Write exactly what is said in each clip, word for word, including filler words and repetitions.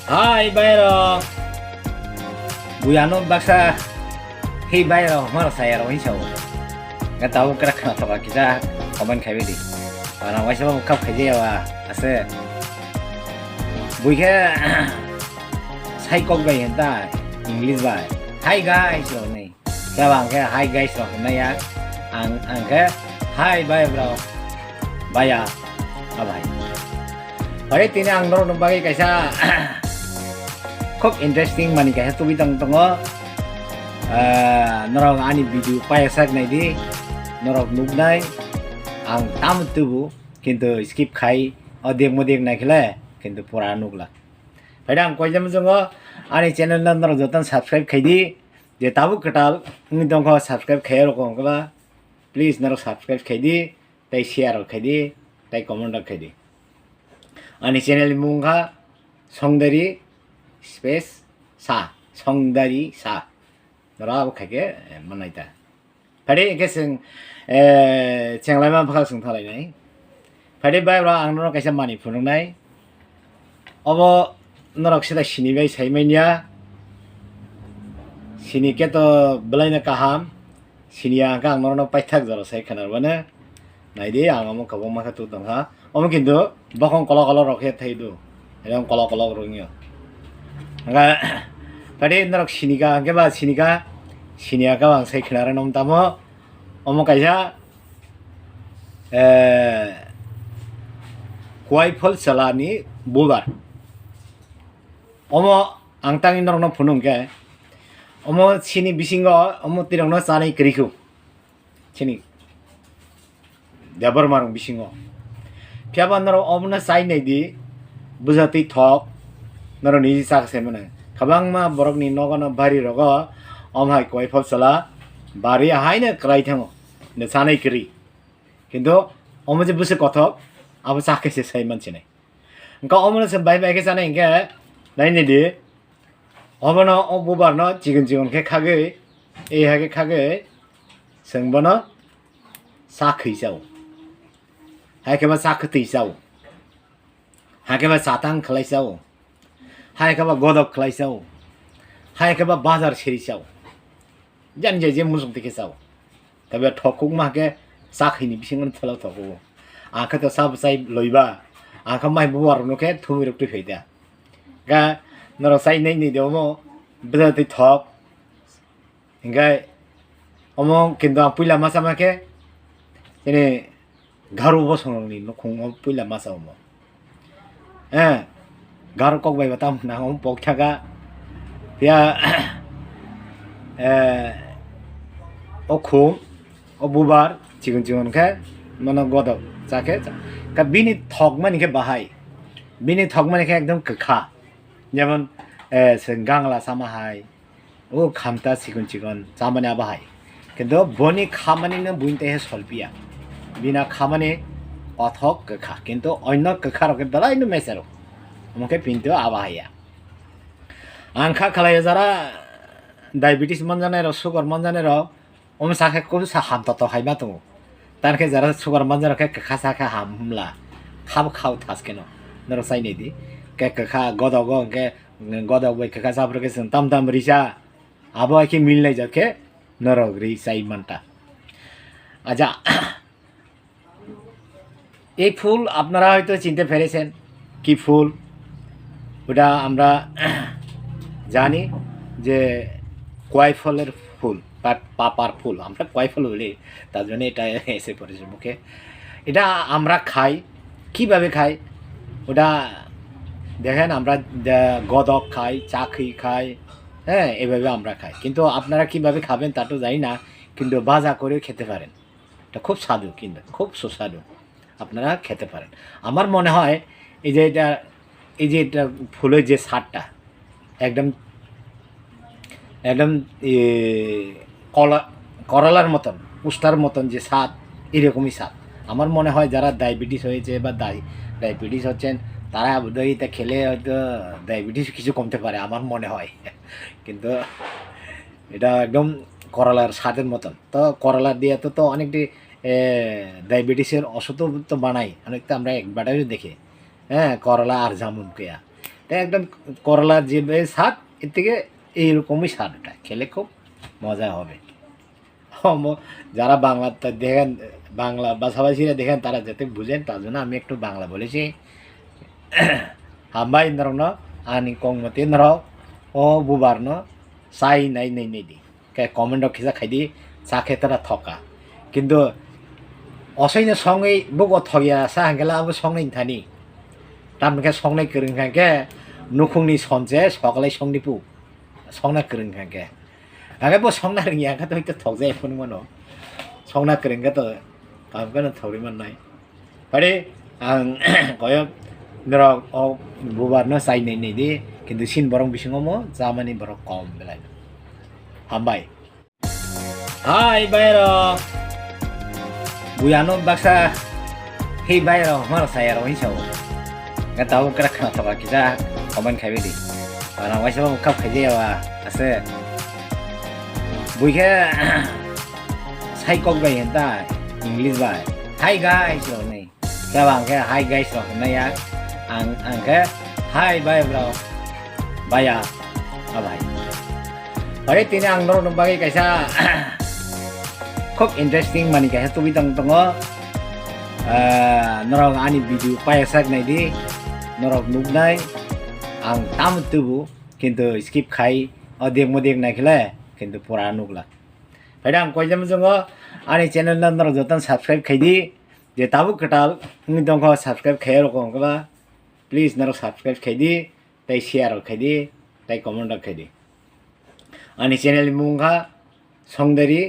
Hai bairok. Buyano baksa. Hei bairok, maro saya rok hinsa o. Ga tabo kra khna toka kisa comment khai bidi. Para waisa bo kap khai jaya wa. Ase. Bui khe sai kok bai henta English bai. Hi guys rok nei. Khe ang khe hi guys rok hwnna ya. Ang, ang khe hi bai bro. Baya. Abai. Ore tini ang norok bagwi kaisa khub interesting mani kaisa tubui tong tongo. Ah, norok ani video paya sak nai di. Norok nuknai. Ang tam tubu kintu skip khai o dek mo dek nai khle kintu pura nukla. Phai ang koijam jongo ani channel no norok joto subscribe khai di. Je tabuk kwtal wngwi tongkha, subscribe khaiya rok wngkha, please norok subscribe khai di, tei share rok khai di, tei comment rok khai di. Ani channel ni mung kha Songdari space sa, Songdari sa. Norok abo khai khe, eh, manai ta. Phai de khe chwng, eh, chenglaima bwkhak chwng thalainai. Phai de bai bro ang norok kaisa mani phunuknai. Obo norok sida sini bai sai manya. Sini khe to belaino kaham. Sini ya hwnkhe ang norokno paithak jora sai khwnarwano. Nai di, ang omo kwbangma khe tubui tongkha. Omo kintu bokong kolok kolok rok khe thai do. Erong kolok kolok rok wngyo. Hwnkhe phai de norok sini ka hwnkhe ba sini ka. Sini ya khe ang sai khwnarwano tamo. Omo kaisa, eh, Kuaifol chwla ni bubar. Omo ang tangwi norokno phunuk khe, omo chini bisingo omo twi rokno chanai kwrwi kho. Chini Debbarma rok bisingo. Phiya ba norok omono chai nai di, bwsa twi thok, norok niji chak se mano. Kwbangma borokni nogo no bari rogo, omo hai Kuaifol chwla, bari haino kwlai thango. Nw chanai kwrwi. Kintu omo je bwswk kothok, abo cha khe se sai man sinai. Hwnkhe omono se bai bai khe chanai hwnkhe, nai nai di. Obono o bubar no chikon chikon khe khagwi, ei hai khe khagwi, chwng bono cha khwi chao. Hai khe ba cha kwtwi chao. Hai khe ba chatang khlai chao. Hai khe ba godok khlai chao. Hai khe ba bazar seri chao. Jani jai je muchung twi khe chao. Tei bo thokukma khe cha khwini bisingo thwla thokugo. Ang khe to cha bwchai loiba. Ang khe mai bubar rokno khe thumui rok twi phai da. Ga norok chai nai nai de omo bwsa twi thok. Hinkhe omo kintu ang puila ma sama khe chini Garo bosongrokni nukhungo puila masa omo. Eh, Garo kok bai bo tamo nang omo pok thaka. Phiya, eh, o khum, o bubar, chikon chikon khe, mano godok cha khe, ka bini thokmani khe bahai. Bini thokmani khe ekdom kwkha. Jemon, eh, se gangla sama hai, o khamta chikon chikon chamani abo hai. Kintu boni khamani no buini tei he solpiya. Bina khamani kothok kwkha. Kintu onno kwkha rok khe belai no mesero. Omo khe pinto abo haiya. Ang kha khalai jara diabetes manjanai rok, sugar manjanai rok, omo sa khe kobisa ham to to hai ma tongo. Tan khe jara sugar manjak rok khe kwkha sa khe ham hwnla. Khabo khao thas kheno. Norok chai nai di. Khe kwkha godogo hwnkhe, godok bai kwkha sa phuru khe chwng tam tam risa. Abo hai khe mil nai jak khe norok ri chai man ta. Acha. এই ফুল আপনারা হয়তো চিনতে পেরেছেন কি ফুল, ওটা আমরা জানি যে কয় ফলের ফুল বা পাপার ফুল, আমরা কয় ফল বলি, তার জন্য এটা এসে পড়েছে মুখে। এটা আমরা খাই। কিভাবে খাই? ওটা দেখেন, আমরা দে-, গদক খাই, চাখি খাই, হ্যাঁ, এভাবে আমরা খাই। কিন্তু আপনারা কিভাবে খাবেন তা তো জানি না, কিন্তু ভাজা করেও খেতে পারেন। এটা খুব স্বাদু, কিন্তু খুব সুস্বাদু, আপনারা খেতে পারেন। আমার মনে হয় এই যে এটা, এই যে এটা ফুলের যে স্বাদটা, একদম, একদম, এ, কলা, করলার মতন, উস্তার মতন যে স্বাদ, এরকমই স্বাদ। আমার মনে হয় যারা ডায়াবেটিস হয়েছে বা ডাই-, ডায়াবেটিস হচ্ছেন, তারা বোধহয় এটা খেলে হয়তো ডায়াবেটিস কিছু কমতে পারে, আমার মনে হয়। কিন্তু এটা একদম করলার স্বাদের মতন। তো করলা দিয়ে তো, তো অনেকটি, এ, ডায়াবেটিসের ওষুধও তো বানাই, অনেকটা আমরা অ্যাডভার্টাইজও দেখি। হ্যাঁ, করলা আর জামুন কেয়া। Te ekdom korla je be sad, এর থেকে এইরকমই স্বাদ ওটা, খেলে খুব মজা হবে। Omo jara Bangla ta dekhen, Bangla bhasha bhasira dekhen, tara jate bujen, tar jonno ami ektu Bangla bolechi. Hambai norokno, ani kongmoti norok o bubar no chai nai nai nai di. Khe comment rok kisa khai di, cha khe tara thok kha. Kintu osaino songwi bugo thok ya sa hwnkhe la abo songnai thani. Tamni khe songnai kwrwng kha khe nukhungni sonse soklai songni pu. Songna kwrwng kha khe. Hwnkhe bo songna rwngya khe to hoi to thok jaya phunuk mano. Songna kwrwng khe to kaham kheno thok rwi mannai. Pare ang koyo norok o bubar no chai nai nai di, kintu sin borok bisingo mo chamani borok kom belai. Hambai. Hai bai rok. Buyano baksa. Hei bai rok, mar saya rok hinsa. Ga tau kra khna thok kisa comment khai di. Ana waisa mo kap khai ya wa. Ase. Bui khe sai kok bai henta English bai. Hi guys rok ni. Khe ang khe hi guys rok hwnna ya. Ang, ang khe hi bai bro. Baya. A bai. Ore tini ang norok bagwi kaisa khub interesting mani kaisa tubui tong tongo. Ah, norok ani video payasak nai di. Norok nuknai. Ang tam tubu kintu skip khai o dik mo dik nai khle kintu pura nukla. Phai ang koijam jongo ani channel no norok jotono subscribe khai di. Je tabuk kwtal wngwi tongkha subscribe khaiya rok wngkha ba, please norok subscribe khai di, tei share rok khai di, tei comment rok khai di. Ani channel ni mung kha Songdari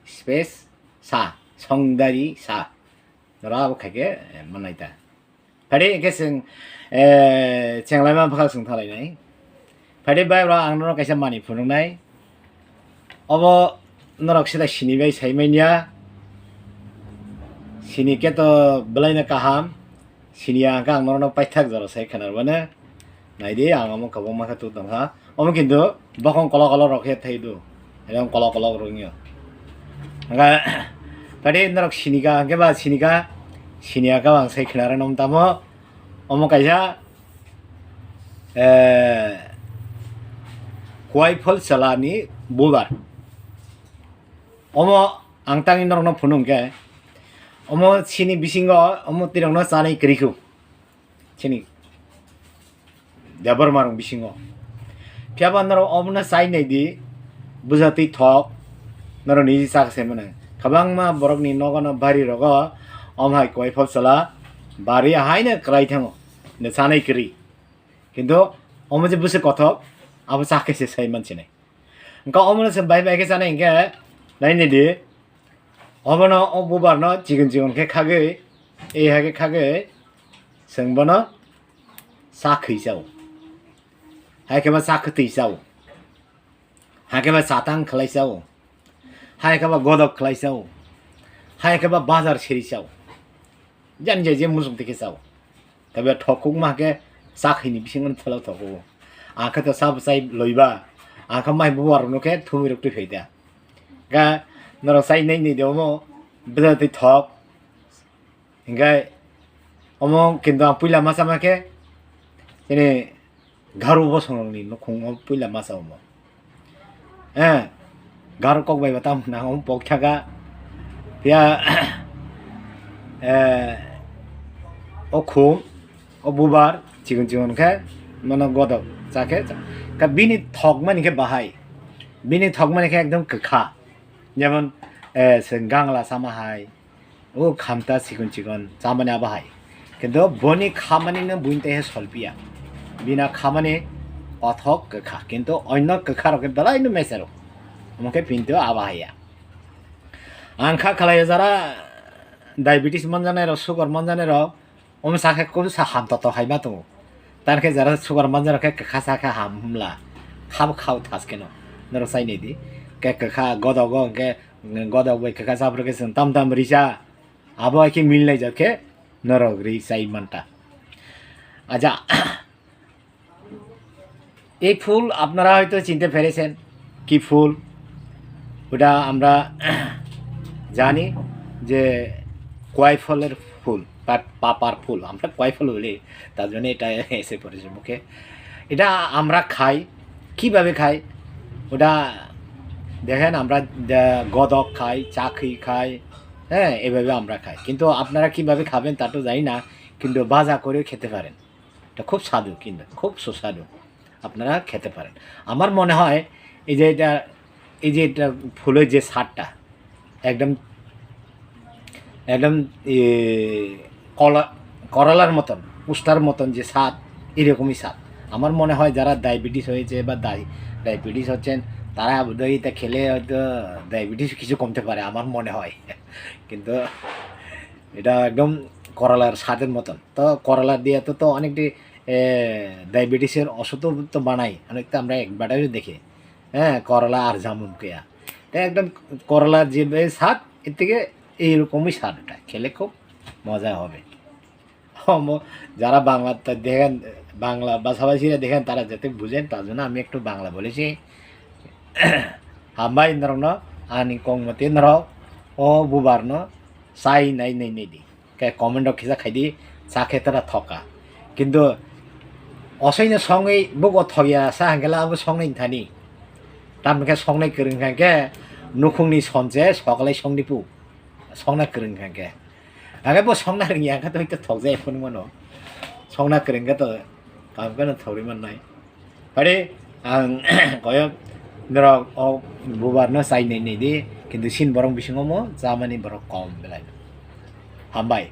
space sa, Songdari sa. Norok abo khai khe, eh, manai ta. Phade hwnkhe chwng, eh, chenglaima bwkhak chwng thalainai. Phade bai bro ang norok kaisa mani phunuknai. Obo norok sida sini bai sai manya. Sini khe to belaino kaham. Sini ya hwnkhe ang norokno paithak jora sai khwnarwano. Naidi ang omo kwbangma khe tubui tongkha. Omo kintu bokong kolok kolok rok khe thai do. Ayang kolok kolok rok wngyo. Hwnkhe phade norok sinika hwnkhe ba sinika. Siniya khe ang sai khwnarwano tamo. Omo kaisa, eh, Kuai Phol Chala ni bubar. Omo ang tangwi norokno phunuk khe, omo chini bisingo omo tirokno chanai kwrwi kho. Chini Debbarma rok bisingo. Phiya ba norok omono chai nai di, bwsa twi thok, norok niji chak se mano. Kwbangma borokni nogo no bari rogo, omo hai Kuai Phol Chala, bari haino kwlai thango, no chanai kwrwi. Kintu omo je bwswk kothok, abo chakhe se sai mansinai. Hwnkhe omono se bai bai khe chanai hwnkhe, nai nai di, obono o bubar no chikon chikon khe khagwi, ei hai khe khagwi, chwng bono cha khwi chao. Hai khe ba cha kwtwi chao. Hai khe ba chatang khlai chao. Hai khe ba godok khlai chao. Hai khe ba bazar siri chao. Jani jai je muchung twi khe chao. Tei ba thok kukma khe cha khwini bisingo thwlao thok o. Ang khe to cha bwchai loiba. Ang khe mai bubar rok no khe thumui rok twi phai da. Ga norok chai nai nai de omo bwsa twi thok. Hingke omo kintu ang puila ma sama khe chini Garo bosongrokni nukhungo puila ma sa omo. Eh, Garo kok bai bo tamo nang omo pok thaka. Phiya, eh, o khum, o bubar, chikon chikon khe, mano godok, cha khe, cha. Ka bini thokmani khe bahai. Bini thokmani khe ekdom kwkha. Jemon, eh, se gangla sama hai. O khamta chikon chikon chamani abo hai. Kintu boni khamani no buini tei he solpiya. Bina khamani kothok kwkha. Kintu onno kwkha rok khe belai no mesero. Omo khe pinto abo haiya. Ang kha khalai jara diabetes manjanai rok, sugar manjanai rok, omo sakhe kunu sa ham toto hai ma tongo. Tan khe jara sugar manjanai rok khe kwkha sa khe ham hwnla. Khabo khao thas khe no. Norok chai nai di. Khe kwkha godogo hwnkhe Godok bai kwkha chaphru khe chwng tam tam risa, abo hai khe mil naijak khe norok ri chai manta. আচ্ছা, এই ফুল আপনারা হয়তো চিনতে পেরেছেন কি ফুল, ওটা আমরা জানি যে কয় ফলের ফুল। পা-, পাপার ফুল, আমরা কয় ফুল বলি, তার জন্য এটা এসে পড়েছে মুখে। এটা আমরা খাই। কিভাবে খাই? ওটা দেখেন, আমরা দে-, গদক খাই, চাখি খাই, হ্যাঁ, এভাবে আমরা খাই। কিন্তু আপনারা কিভাবে খাবেন তা তো জানি না, কিন্তু ভাজা করেও খেতে পারেন। এটা খুব স্বাদু, কিন্তু খুব সুস্বাদু, আপনারা খেতে পারেন। আমার মনে হয় এই যে এটা, এই যে এটা ফুলের যে স্বাদটা, একদম, একদম, এ, কলা, করলার মতন, উস্তার মতন যে স্বাদ, এরকমই স্বাদ। আমার মনে হয় যারা ডায়াবেটিস হয়েছে বা ডাই-, ডায়াবেটিস হচ্ছেন, তারা বোধহয় এটা খেলে হয়তো ডায়াবেটিস কিছু কমতে পারে, আমার মনে হয়। কিন্তু এটা একদম করলার স্বাদের মতন। তো করলা দিয়ে তো, তো অনেকটি, এ, ডায়াবেটিসের ওষুধও তো বানাই, অনেক তো আমরা অ্যাডভার্টাইজও দেখি, হ্যাঁ, করলা আর জামুন কেয়া। তো একদম করলার যে বে-, স্বাদ, এর থেকে এইরকমই স্বাদ ওটা, খেলে খুব মজা হবে। হম, যারা বাংলা তা দেখেন, বাংলা ভাষাভাষীরা দেখেন, তারা যাতে বুঝেন, তার জন্য আমি একটু বাংলা বলেছি। Hambai norokno, ani kongmati norok, o bubarno chai nai nai nai di. Khe comment rok kisa khai di, cha khe tara thoka. Kintu osaino songwi buko thokya sa hwnkhe la abo songnai thani. Tamni khe songnai kwrwng kha khe nukhungni sonse sokalai songni pu. Songna kwrwng kha khe. Hwnkhe bo songna rwngya khe to hwnkhe thokjai phunuk mano. Songna kwrwng khe to kam khe no thogwi mannai. Pare ang koyo norok o bubar no chai nai nai di, kintu sin borok bisingo mo chamani borok kom belai. Hambai.